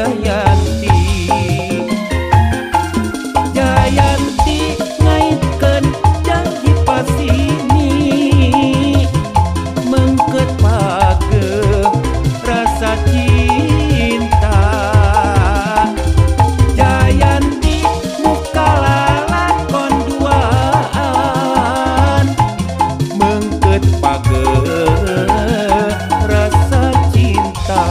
Jayanti. Jayanti ngaitkeun janji pasini, mengket page rasa cinta. Jayanti muka lalakon duaan, mengket page rasa cinta.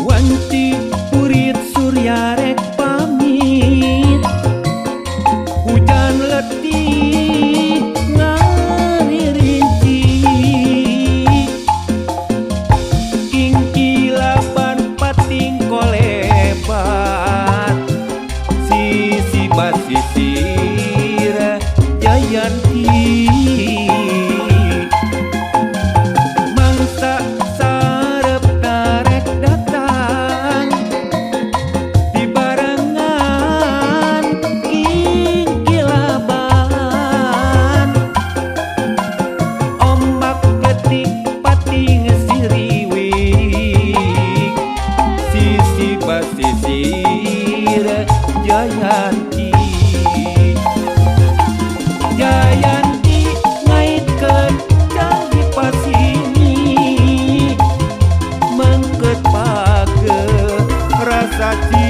Wanci purit surya rek pamit, hujan letih ngaririnci. Kingkilaban pating kolebat, sisi basisir Jayanti. Mangsa sarep tarek datang, dibarengan kingkilaban. Ombak letik pating siriwik, sisi basisir Jayanti. Jayanti ngaitkeun janji pasini, mengket page rasa cinta.